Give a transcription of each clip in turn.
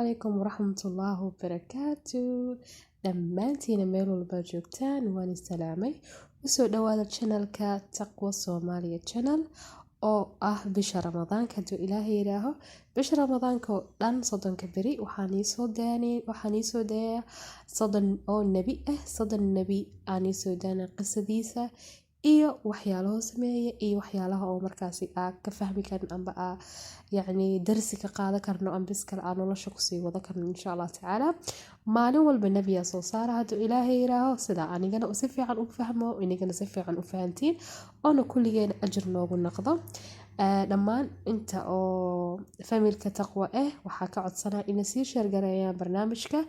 Calaykum waraxmatullaahi wabarakaatu. Dhammaantiina meel walba joogtaan waan salaamay. Usoo dhawaada channelka Taqwa Soomaaliya Channel oo ah bisha Ramadaanka. Hadduu Ilaahay yidhaaho, bisha Ramadaanka oo dhan, 30-ka beri, waxaan iisoo dayayaa 30 oo nebi ah. 30 nebi aan iisoo daynaa, qisadiisa iyo waxyaalaha sameeya iyo waxyaalaha oo markaasi aa ka fahmi karin amba aa yacni darsi ka qaadan karno amba iskale aa nolosha kusii wada karno, insha Allah tacaala. Maalin walba nebiyaa soo saara, hadduu Ilaahay yidhaaho, sidaa anigana si fiican u fahmo, inigana si fiican u fahantiin, oona kulligeena ajir noogu noqdo. Dhammaan inta oo family-ka Taqwa ah waxaa ka codsanaa inay sii share gareeyaan barnaamijka.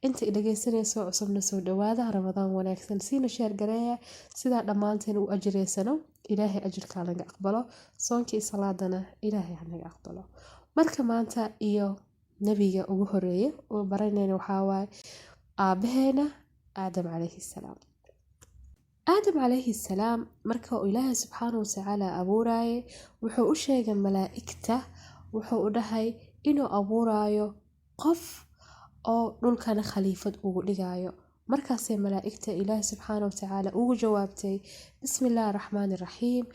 Inta i dhageysanayso cusubna, soo dhawaada, Ramadaan wanaagsan. Siina share gareeya sidaa dhammaanteen u ajireysano. Ilaahay ajirkaa naga aqbalo, soonkii salaadana Ilaahay ha naga aqbalo. Marka maanta iyo nebiga ugu horeeya oo baranayna waxaa waaye aabaheena Aadam calayhi salaam. Aadam calayhi salaam, marka uu Ilaahay subxaanahu watacaala abuuraaye, wuxuu u sheegay malaa'igta, wuxuu u dhahay inuu abuuraayo qof oo dhulkana khaliifad ugu dhigayo. Markaasay malaa'igta Ilaahay subxaanahu watacaala ugu jawaabtay: "Bismi illaahi araxmaani raxiim,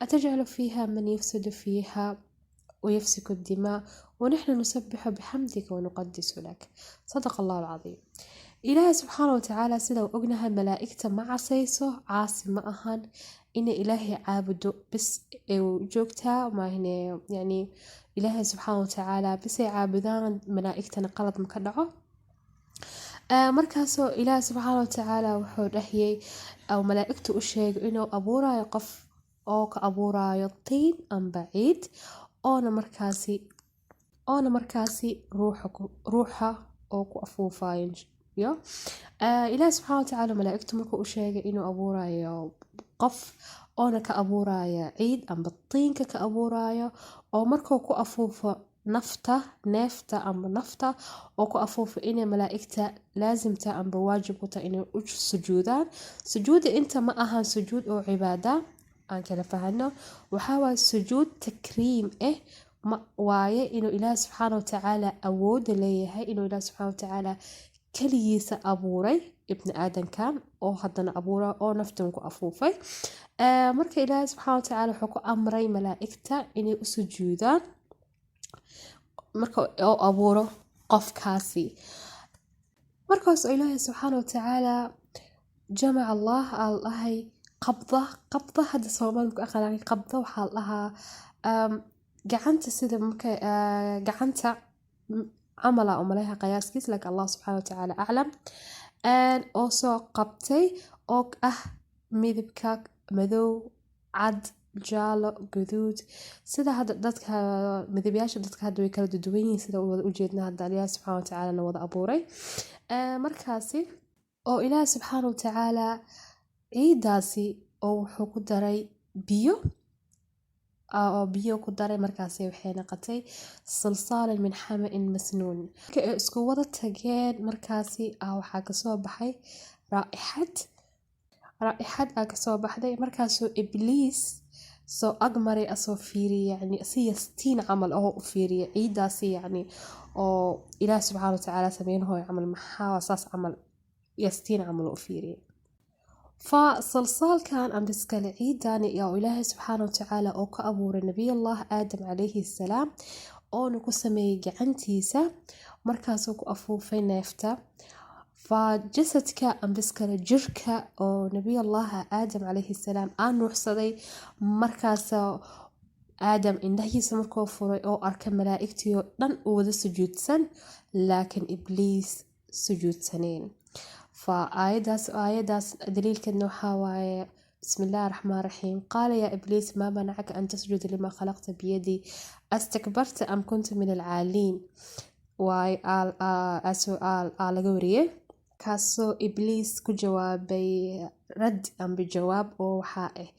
atajcalu fiiha man yufsidu fiiha ويسفك الدماء ونحن نسبح بحمدك ونقدس لك". صدق الله العظيم. Ilaahay subxaana watacaala, sida uu ognahay, malaa'igta ma casayso, caasi ma ahan. Inay Ilaahay caabudo bis ay joogtaa maahine, yani Ilaahay subxaana watacaala bisay caabudaan. Malaa'igtana qalad ma ka dhaco. Markaasoo Ilaahay subxaana watacaala wuxuu dhahiyey oo malaa'igta u sheegay inuu abuurayo qof oo ka abuurayo tiin amba ciid, oona markaasi ruuxa oo ku afuufayo. Ilaahi subxaana watacaala malaa'igtu markuu u sheegay inuu abuurayo qof oona ka abuuraya ciid amba tiinka ka abuurayo, oo markuu ku afuufo nafta, neefta amba nafta oo ku afuufo, inay malaa'igta laasimta amba waajib ku tahay inay u sujuudaan. Sujuuda inta ma ahan sujuud oo cibaada, aan kala fahano. Waxaa waaye sujuud takriim ah ma waaye, inuu Ilaahi subxaana watacaala awooda leeyahay, inuu Ilaahi subxaana watacaala keligiisa abuuray ibni aadankan oo haddana abuura oo naftan ku afuufay. Marka Ilaahi subxaana watacaala wuxuu ku amray malaa'igta inay u sujuudaan marka oo abuuro qofkaasi. Markaas Ilaahi subxaana watacaala jamac Allah aa la dhahay qabda. Qabda hadda Soomaali ku aqaan, qabda waxaa la dhahaa gacanta, sida marka gacanta camala umaleha qiyaaskiis, laakiin Allah subxaana watacaala aclam, oo soo qabtay oo ah midabka madow, cad, jaalo, guduud. Sida hadda dadka midabyaasha dadka hadda way kala duwan yihiin, sida wada ujeedna hadda Ilaahi subxaana watacaala na wada abuuray. Markaasi oo Ilaahi subxaana watacaala ciidaasi oo wuxuu ku daray biyo, oo biyo ku daray. Markaasi waxay noqotay salsaalan min xama'in masnuun. Marka ay isku wada tageen, markaasi waxaa kasoo baxay raa'ixad, raa'ixad aa kasoo baxday. Markaasuu Ibliis soo agmaray, asoo fiiriye, yacni si yastiin camal oo u fiiriye ciidaasi, yacni oo Ilaah subxaana watacaala sameynahooyo camal, maxaa saas camal, yastiin camal u fiiriye. Fa salsaalkan amba iskale ciidani oo Ilaahay subxaana watacaala oo ka abuuray Nabiyullah Aadam calayhi salaam, oona ku sameeyey gacantiisa, markaasuu ku afuufay neefta, fa jasadka amba iskale jirka oo Nabiyullah Aadam calayhi salaam aa nuuxsaday. Markaasoo Aadam indhahiisa markuu furay oo arkay malaa'igtii oo dhan u wada sujuudsan, laakiin Ibliis sujuudsaneen. Fa aayadaas daliilkeedna waxaa waaye: بسم الله الرحمن الرحيم، قال يا إبليس ما منعك أن تسجد لما خلقت بيدي أستكبرت أم كنت من العالين. Waay aa laga wariyey, kaasoo Ibliis ku jawaabay rad amba jawaab oo waxaa ah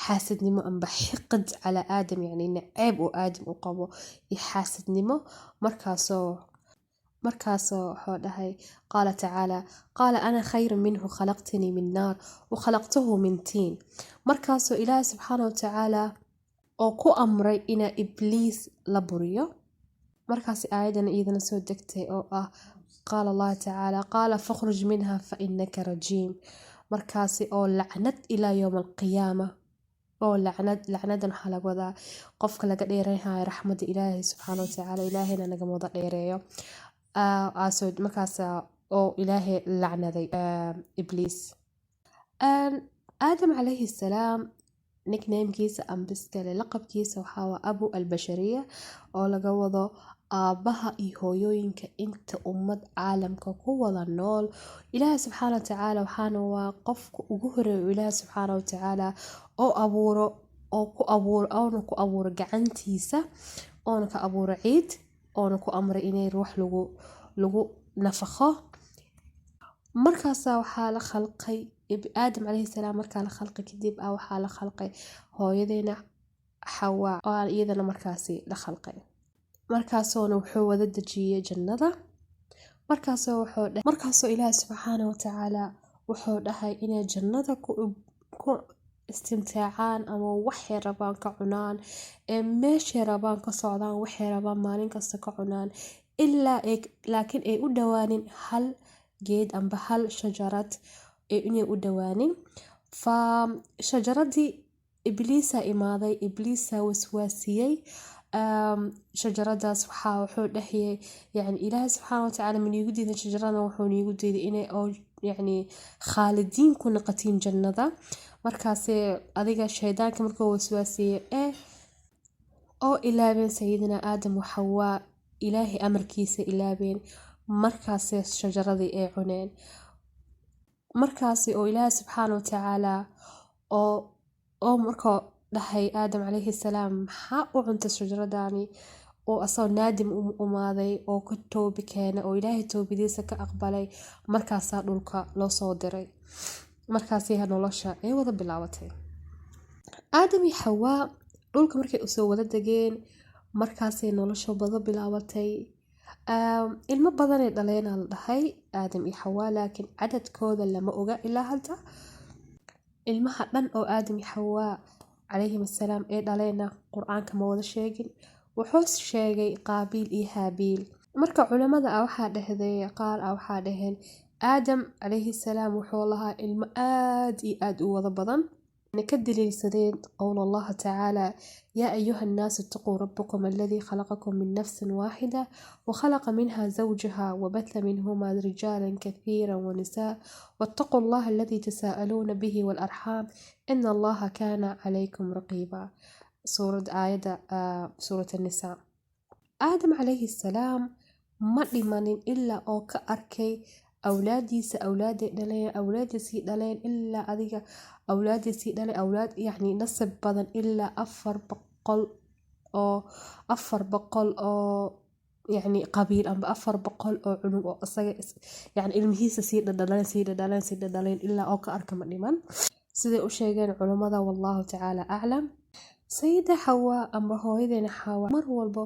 xaasidnimo amba xiqid calaa Aadam, yacni naceeb oo Aadam u qabo iyo xaasidnimo. Markaasoo wuxuu dhahay: qaala tacaala, qaala ana khayru minhu khalaqtanii min naar wa khalaqtahu min tiin. Markaasoo Ilaahi subxaana watacaala oo ku amray inaa Ibliis la buriyo. Markaasi aayadan iyadana soo degtay oo ah qaala Allah tacaala qaala fakhruj minha fa innaka rajiim. Markaasi oo lacnad ilaa yowm alqiyaama oo lacnad, lacnadan waxaa laga wadaa qofka laga dheereynhayo raxmadda Ilaahay subxaana watacaala, Ilaahayna nagama wada dheereeyo. Markaas oo Ilaahay lacnaday Ibliis. Aadam calayhi salaam nicknamekiisa ambiskale laqabkiisa waxaa waa Abu Albashariya, oo laga wado aabbaha iyo hooyooyinka inta ummad caalamka ku wada nool. Ilaahay subxaana watacaala waxaana waa qofka ugu horeeyo Ilaahay subxaana watacaala oo abuuro oo ku abuuro oona ku abuuro gacantiisa, oona ka abuuro ciid, oona ku amray inay ruux lagu nafaqo. Markaasaa waxaa la khalqay Aadam calayhi salaam. Markaa la khalqay kadib ah waxaa la khalqay hooyadeena Xawaa oo iyadana markaasi la khalqay. Markaasoona wuxuu wada dejiyey jannada. Markaasoo Ilaahay subxaana watacaala wuxuu dhahay inay jannada ku istimtaacaan ama waxay rabaan ka cunaan, ee meeshay rabaan ka socdaan, waxay rabaan maalin kasta ka cunaan, ilaa ay laakiin ay u dhawaanin hal geed amba hal shajarad ee inay u dhawaanin. Fa shajaradii Ibliisa imaaday, Ibliisa waswaasiyey. Shajaradaas waxaa wuxuu dhahayay, yani Ilaahay subxaana watacaala ma niigu diiday shajarada? Wuxuu niigu diiday inay oo yacni khaalidiin ku noqotiin jannada. Markaase adiga shaydaanka markuu waswaasiyey ee oo ilaabeen sayidina Aadam wa Xawaa Ilaahay amarkiisa ilaabeen, markaase shajaradii ay cuneen. Markaasi oo Ilaahay subxaana watacaala oo markuu dhahay Aadam calayhi salaam maxaa u cuntay shajaradani, oo asagoo naadim u umaaday oo ka toobi keenay oo Ilaahay toobadiisa ka aqbalay, markaasaa dhulka loo soo diray. Markaasay nolosha ay wada bilaabatay. Aadam iyo Xawaa dhulka markay usoo wada degeen, markaasay nolosha wada bilaabatay. Ilmo badanay dhaleena la dhahay Aadam iyo Xawaa, laakiin cadadkooda lama oga ilaa hadda. Ilmaha dhan oo Aadam iyo Xawaa calayhim assalaam ee dhaleena Qur-aanka ma wada sheegin, wuxuu sheegay Qaabiil iyo Haabiil. Marka culamada ah waxaa dhahday qaar ah waxaa dhaheen Aadam calayhi salaam wuxuu lahaa ilmo aad iyo aad u wada badan. Ka daliilsadeen qowl Allah tacaala yaa ayuha nnaasu ittaquu rabbakum alladii khalaqakum min nafsin waaxida wa khalaqa minha zawjaha wabatha minhuma rijaalan kathiiran wanisaa wattaquu allaha alladii tasaa'aluuna bihi waalarxaam ina allaha kaana calaykum raqiiba. Suurad aayadda suurat annisaa. Aadam calayhi salaam ma dhimanin ilaa oo ka arkay awlaadiisa, awlaaday dhaleen, awlaadiisii dhaleen, ilaa adiga awlaadiisii dhalay awlaad, yacni nasab badan, ilaa 400 oo 400 oo yacni qabiil amba 400 oo cunug oo isaga yacni ilmihiisa sii dhadhaleen, sii dhadhaleen, sii dhadhaleen, ilaa oo ka arka ma dhiman, siday u sheegeen culummada. Wallahu tacaala aclam. Sayida Xawaa amba hooyadeena Xawaa mar walba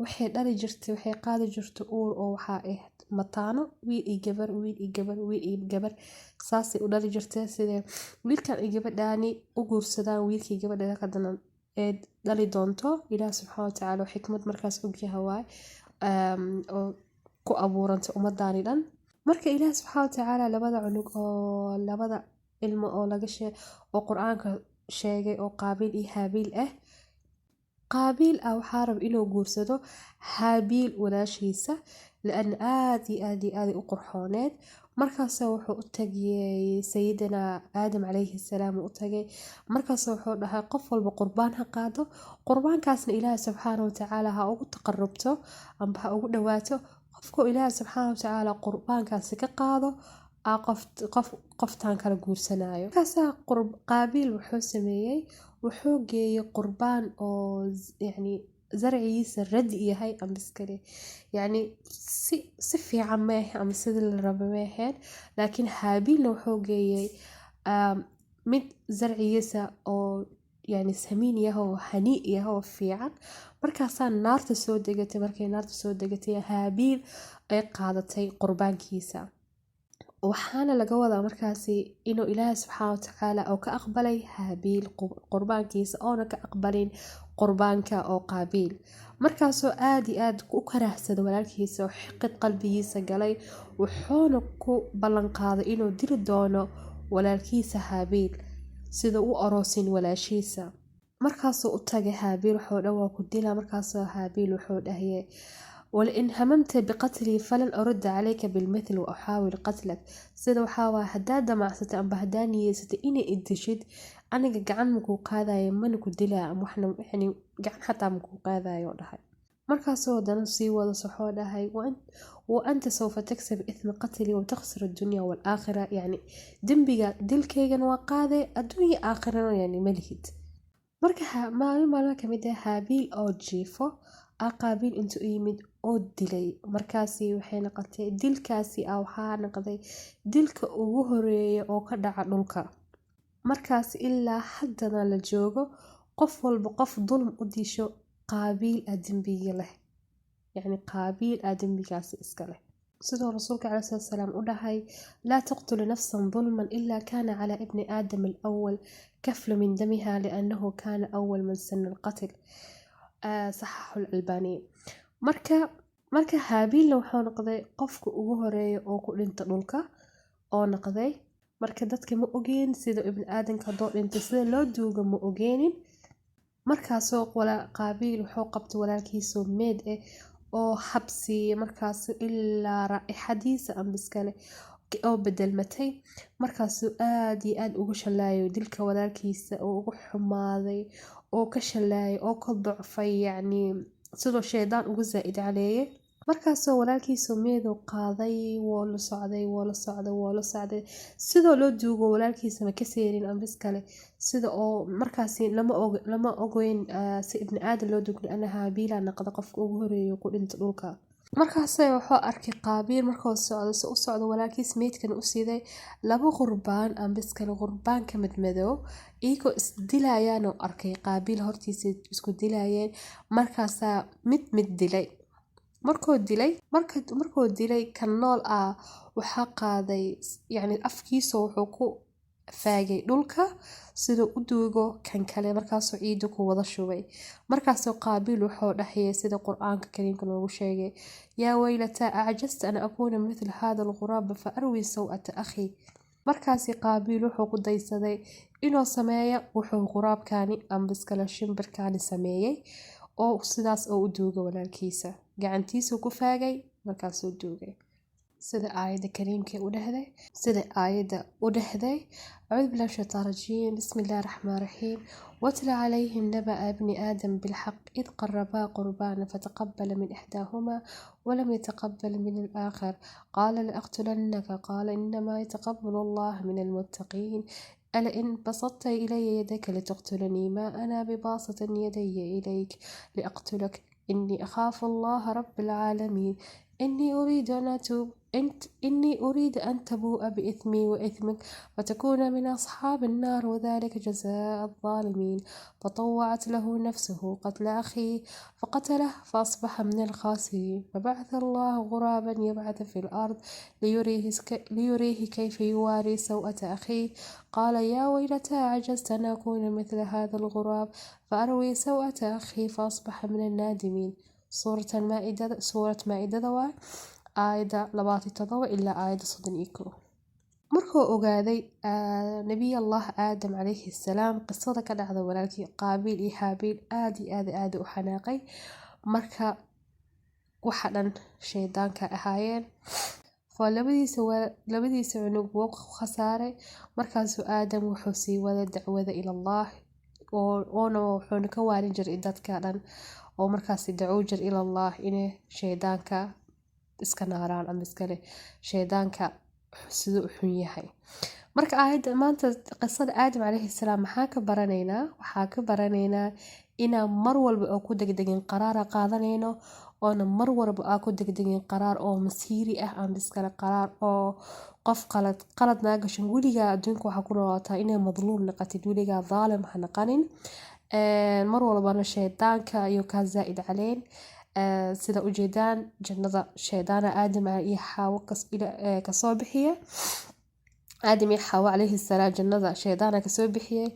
waxay dhali jirtay, waxay qaadi jirtay uur oo waxaa ahayd mataano, wiil iyo gabar, wiil iyo gabar, wiil iyo gabar, saasay u dhali jirtay. Sidee wiilkan iyo gabadhaani u guursadaan, wiilkii gabadha haddana ee dhali doonto. Ilaah subxaana watacaala oo xikmad markaas ogyahay waay oo ku abuurantay ummadaani dhan. Marka Ilaah subxaana watacaala labada cunug oo labada ilmo oo laga shee oo Qur-aanka sheegay oo Qaabiil iyo Haabiil ah, Qaabiil ah waxaa raba inuu guursado Haabiil walaashiisa, laana aad iyo aad iyo aad u qurxooneed. Markaas wuxuu u tagay sayidina Aadam calayhi salaam u tagay. Markaas wuxuu dhahay qof walba qurbaan ha qaado, qurbaankaasna Ilaahay subxaana watacaala ha ugu taqarubto amba ha ugu dhawaato. Qofku Ilaahay subxaana watacaala qurbaankaasi ka qaado aa qof qof qoftaan kala guursanayo. Markaasaa Qaabiil wuxuu sameeyey, wuxuu geeyey qurbaan oo yacni zarcigiisa radi yahay ama iskale yacni si fiican ma ahe ama sidii la rabo ma ahayn. Laakiin Haabiilna wuxuu geeyey mid zarcigiisa oo yacni samiin yahay oo hani yahay oo fiican. Markaasaa naarta soo degatay. Markay naarta soo degatay, Haabiil ay qaadatay qurbaankiisa. Waxaana laga wadaa markaasi inuu Ilaahay subxaana watacaala oo ka aqbalay Haabiil qurbaankiisa oona ka aqbalin. Qurbaanka oo Qaabiil. Markaasoo aad iyo aad u karaahsaday walaalkiisa oo xiqid qalbigiisa galay, wuxuuna ku ballanqaaday inuu dili doono walaalkiisa Haabiil sida u aroosin walaashiisa. Markaasuu u tagay Haabiil, wuxuu dhan waa ku dilaa. Markaasoo Haabiil wuxuu dhahayay: "ولئن هممت بقتلي فلن أرد عليك بالمثل وأحاول قتلك." Sida waxaa waay, haddaa damacsatay amba haddaa niyeysatay inay idishid, aniga gacan makuu qaadayo, mana ku dilaa, ama waxna yani gacan xataa makuu qaadayo, dhahay. Markaasuu haddana sii wado, wuxuu dhahay: "وأنت سوف تكسب إثم قتلي وتخسر الدنيا والآخرة." Yani dembiga dilkaygana waa qaaday, adduunya aakhirana yani ma lihid. Marka maalin maalmaha kamid ah, Haabiil oo jiifo aa Qaabiil intuu u yimid oo dilay. Markaasi waxay noqotay dilkaasi ah, waxaa noqday dilka ugu horeeya oo ka dhaca dhulka. Markaas ilaa haddana la joogo, qof walba qof dulm u disho, Qaabiil aa dembiga leh, yacni Qaabiil aa dembigaasi iska leh. Sidoo Rasuulka caleyhi salaatu wasalaam u dhahay: "لا تقتل نفسا ظلما إلا كان على ابن آدم الأول كفل من دمها لأنه كان أول من سن القتل." صححه الألباني. Marka Haabiilna wuxuu noqday qofka ugu horeeya oo ku dhinta dhulka oo noqday. Marka dadka ma ogeen sida ibni aadanka haddoo dhintay sida loo duugo, ma ogeenin. Markaasoo Qaabiil wuxuu qabtay walaalkiisoo meed eh oo habsiiyey, markaas ilaa raaixadiisa ambiskale oo bedelmatay. Markaasuu aad iyo aad ugu shallaayo dilka walaalkiisa, oo ugu xumaaday oo ka shallaayay oo ka docfay, yacni sidoo shaydaan ugu zaa'id caleeyay. Markaasoo walaalkiisoo meedow qaaday, wuu la socday, wuu la socday, wuu la socday. Sidoo loo duugo walaalkiisa ma ka seerin ambis kale. Sida oo markaasi lama ogeyn si ibni aadan loo duugo, liana Haabiila noqda qofka ugu horeeya ku dhinta dhulka. Markaasay wuxuu arkay Qaabiil markuu socdo, si u socdo walaalkiis meydkan u siiday, laba qurbaan ambis kale, qurbaanka madmadow iyagoo is dilayaan oo arkay Qaabiil hortiisa isku dilayeen. Markaasaa mid mid dilay. Markuu dilay kan nool ah, waxaa qaaday, yacni afkiisa wuxuu ku faagay dhulka siduu u duugo kan kale. Markaasuu ciidda ku wada shubay. Markaasuu Qaabiil wuxuu dhahayay, sida Qur-aanka Kariimka noogu sheegay: "يا ويلتى أعجزت أن أكون مثل هذا الغراب فأواري سوءة أخي." Markaasi Qaabiil wuxuu ku daysaday inuu sameeyo wuxuu quraabkani ambiskale shimbirkani sameeyey, oo sidaas oo u duugo walaalkiisa. Gacantiisuu ku faagay, markaasuu duugay, sida aayadda kariimka u dhahday, sida aayadda u dhahday: أعوذ بالله من الشيطان الرجيم، بسم الله الرحمن الرحيم. واتل عليهم نبأ ابن آدم بالحق إذ قربا قربانا فتقبل من إحداهما ولم يتقبل من الآخر قال لأقتلنك قال إنما يتقبل الله من المتقين ألئن بسطت إلي يدك لتقتلني ما أنا بباسط يدي إليك لأقتلك إني أخاف الله رب العالمين إني أريد أن أتوب أنت إني أريد أن تبوء بإثمي وإثمك وتكون من أصحاب النار وذلك جزاء الظالمين. فطوعت له نفسه قتل أخيه فقتله فأصبح من الخاسرين. فبعث الله غرابا يبحث في الأرض ليريه كيف يواري سوءة أخيه. قال يا ويلتى أعجزت أن أكون مثل هذا الغراب فأواري سوءة أخي فأصبح من النادمين. سورة المائدة، سورة مائدة waa aayadda 27 ilaa aayadda 31. Markuu ogaaday Nabiy Allah Aadam calayhi salaam qisada ka dhacda walaalkii Qaabiil iyo Haabiil, aad iyo aad aad u xanaaqay. Marka waxa dhan shaydaanka ahaayeen oo labadiisa cunug wuu khasaaray. Markaasuu Aadam wuxuu sii waday dacwada ilallah, oona wuxuuna ka waanin jiray dadka dhan, oo markaasi dacwo jir ilallah inay shaydaanka iska naaraan ama iskale shaydaanka siduu u xun yahay. Marka aayadda maanta, qisada Aadam calayhi salaam, maxaa ka baranaynaa? Waxaa ka baranaynaa inaan mar walba oo ku degdegin qaraara qaadanayno, oona mar walba aa ku degdegin qaraar oo masiiri ah ama iskale qaraar oo qof qalad qalad naa gashan. Weligaa adduunka waxaa ku noolaataa inay madluum naqatid, weligaa dhaalim ha naqanin. Mar walbana shaydaanka iyo kaa zaa'id caleen. Sida ujeedaan, jannada shaydaana Aadam iyo Xaawo kasoo bixiya. Aadam iyo Xaawo calayhi salaam jannada shaydaana kasoo bixiyay.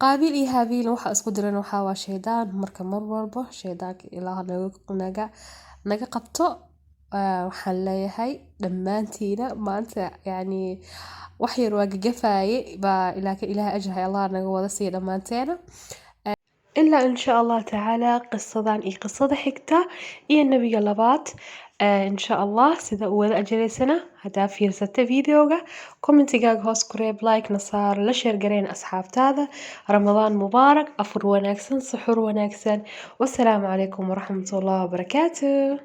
Qaabiil iyo Haabiil waxa isku diran waxaa waa shaydaan. Marka mar walba shaydaanka Ilaah naga qabto. Waxaan leeyahay dhammaantiina maanta, yani, wax yar waa gagafaye baa, laakiin Ilaah ajrahay Allah naga wada siiya dhammaanteena. Ilaa insha Allah tacaala qisadan iyo qisada xigta iyo nebiga labaad, insha Allah sida u wada ajiraysana. Haddaa fiirsata videoga, commentigaaga hoos ku reeb, like na saar, la share gareyn asxaabtaada. Ramadaan mubaarak, afur wanaagsan, suxur wanaagsan. Wasalaamu calaykum waraxmatullahi wabarakaatuh.